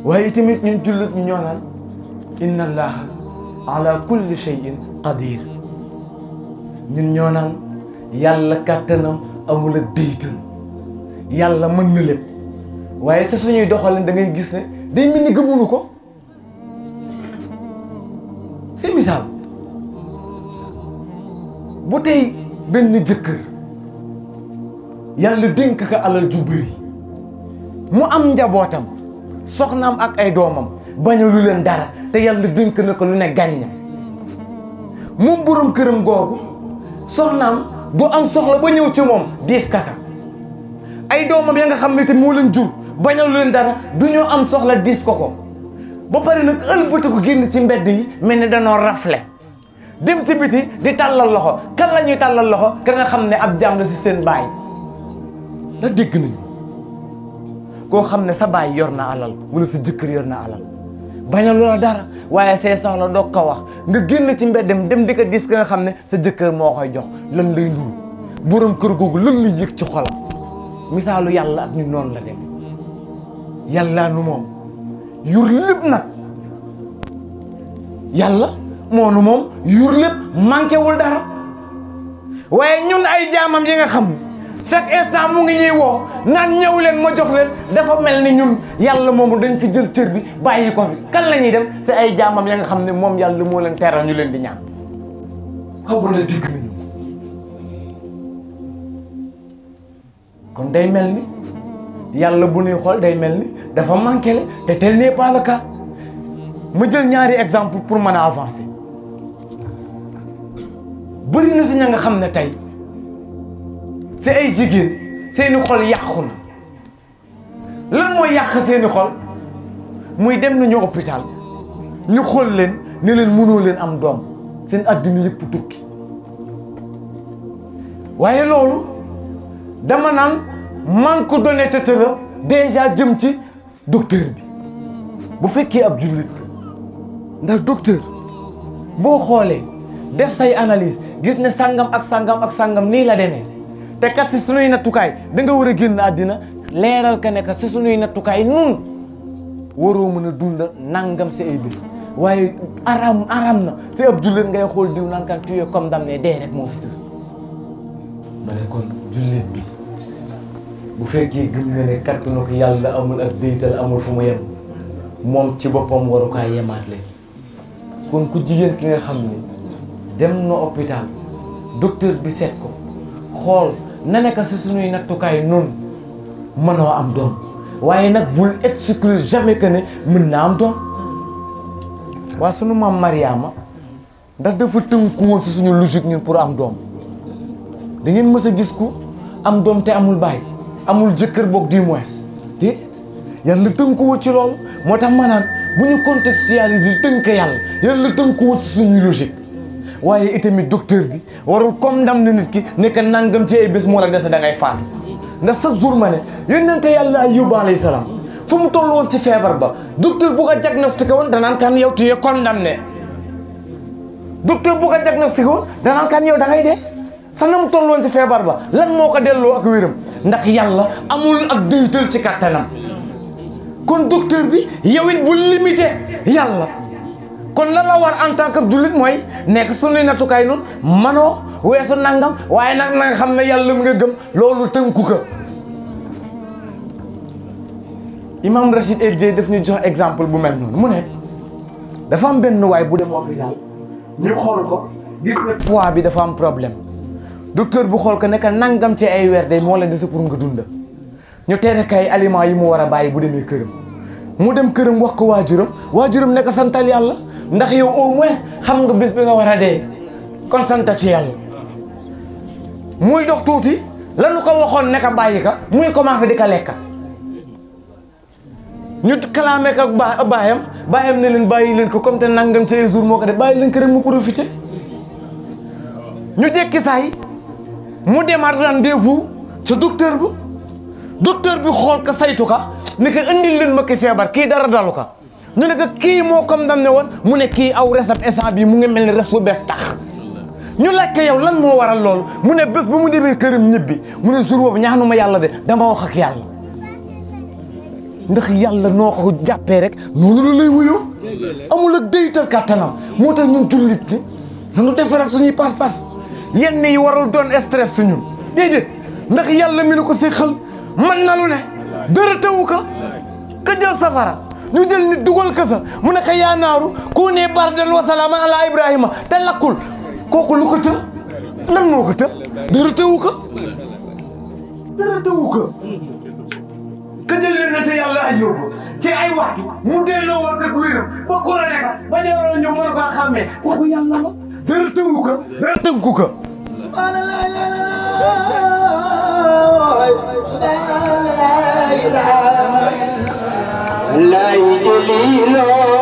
waaye tamit ñun jullit ñu ñoo naan inna allaha ala kulli shay'in qadir ñun ñoo naan yàlla kàttanam amul ak déytal yàlla mën na lépp waaye sa suñuy doxalin da ngay gis ne day mel ni gëmunu ko. c'est misaal bu tey benn jëkkër yàlla dénk ko alal ju bëri mu am njabootam soxnaam ak ay doomam bañu lu leen dara te yàlla dénk na ko lu ne gàñña moom borom këram googu soxnaam du am soxla ba ñëw ci moom diis kaka ay doomam ya nga xam ne te moo leen jur bañu lu leen dara du ñoo am soxla diis ko ba pare nag ëlbati ko génn ci mbedd yi mel ni danoo rafle dem si biti di tàllal loxo kan la ñuy tàllal loxo ka nga xam ne ab jaam la si seen baay la dégg nañu koo xam ne sa baay yor na alal wala sa jëkkër yor na alal bañal loola dara waaye say soxla doog ko wax nga génn ci mbeddem dem di ko dis ka nga xam ne sa jëkkër moo koy jox lan lay nuru borom kër googu lan lay yëg ci xolam misaalu yàlla ak ñu noonu la dem yàlla nu moom yur lépp nag yàlla moo nu moom yur lépp manqué wul dara waaye ñun ay jaamam yi nga xam chaque instant mu ngi ñuy woo naan ñëw leen ma jox leen dafa mel ni ñun yàlla moomu dañ fi jël cër bi bàyyi ko fi kan la ñuy dem c'est ay jaamam ya nga xam ne moom yàlla moo leen teral ñu leen di ñaan xaw ma la dégg nañu kon day mel ni yàlla bu ñuy xool day mel ni dafa manqué le te tel n'est pas le cas ma jël ñaari exemple pour mën a avancer bëri na si ña nga xam ne tey si ay jigéen seeni xol yàqu na lan mooy yàq seeni xol muy dem nañu hôpital ñu xool leen ne leen mënoo leen am doom seen àddina yëpp tukki waaye loolu dama naan manque d'honnêteté la déjà jëm ci docteur bi bu fekkee ab jullit ndax docteur boo xoolee def say analyse gis ne sàngam ak sàngam ak sàngam nii la demee te kat si sunuy nattukaay da nga war a génn àddina leeral ka ne que si sunuy nattukaay nun waroo mën a dunda nangam si ay bés waaye aram na si ab jullit ngay xool diw naan kan tu es condamné dee rek moo fi sës ma ne kon jullit bi bu fekkee gëm na ne kattanu ko yàlla amul ak déytal amul fu mu yem moom ci boppam waru kaa yemaat leen kon ku jigéen ki nga xam ne dem na hôpital docteur bi seet ko xool na nekk si suñuy nattukaay noonu mënoo am doom waaye nag bul exclure jamais que ne mën na am doom waa sunu maam Mariama ndax dafa tënku woon si suñu logique ñun pour am doom da ngeen mës a gis ku am doom te amul baay amul jëkkër boog du moins déedéet yàlla tënkuwul ci loolu moo tax ma naan bu ñu contextualiser tënk yàlla tënkuwul si suñuy logique waaye itamit docteur bi warul condamner nit ki nekk nangam ci ay bés moo la dese da ngay faatu ndax chaque jour ma ne yónnente yàlla Ayyuba alayhi salaam fu mu toll woon ci feebar ba docteur bu ko diagnostiqué woon danaan kan yow tu es condamné docteur bu ko diagnostiqué woon danaan kan yow da ngay dee sax na mu toll woon ci feebar ba lan moo ko delloo ak wéram ndax yàlla amul ak déytal ci kattanam kon docteur bi yow it bu limité yàlla kon lan la war en tant que jullit mooy nekk suñuy nattukaay noonu manoo weesu nangam waaye nag na nga xam ne yàlla mu nga gëm loolu tënku ko imam Rachid El Dieye daf ñu jox exemple bu mel noonu mu ne dafa am benn waay bu dem hôpital ñu xool ko gis ne foie bi dafa am problème docteur bu xool ko nekk nangam ci ay weer day moo la dese pour nga dunda ñu tere kay aliments yi mu war a bàyyi bu demee këram mu dem këram wax ko waajuram nekk santal yàlla ndax yow au moins xam nga bés bi nga war a dee kon santa ci yàlla muy dox tuuti lanu ko waxoon ne ka bàyyi ka muy commencé di ka lekka ñu kalaame ka baayam ne leen bàyyi leen ko comme te nangam ci ay jour moo ko def bàyyi leen ko rek mu profité ñu jékki saay mu demaat rendez-vous sa docteur bi xool ka saytu ka ne ko indil leen ma ki feebar kii dara dalu ka ñu ne ko kii moo condamné woon mu ne kii aw resab instant bi mu ngi mel ni res bu bees tax ñu laaj ko yow lan moo waral loolu mu ne bés ba mu demee këram ñibbi mu ne jour boobu ñaanuma yàlla de dama wax ak yàlla ndax yàlla noo ko jàppee rek noonu la lay wuyoo amul ak déytal kàttanam moo tax ñun jullit ñi nañu defaraat suñuy pas-pas yenn yi warul doon stress su ñun déedéet ndax yàlla mi nu ko séqal man na lu ne dara tawu ko ka jël safara ñu jël nit dugal ko sa mu ne ko yaa naaru ku ne bardan wa salaama ala Ibrahima te lakkul kooku lu ko të lan moo ko të dara tawu ko dara tawu ko ka jël leen na te yàlla ay yóbbu ci ay waxtu mu delloo war ak wéram ba couronné ka ba jaaroo ñëw mën ko xàmmee kooku yàlla la dara tawu ko dara tënku ko لا يجليلو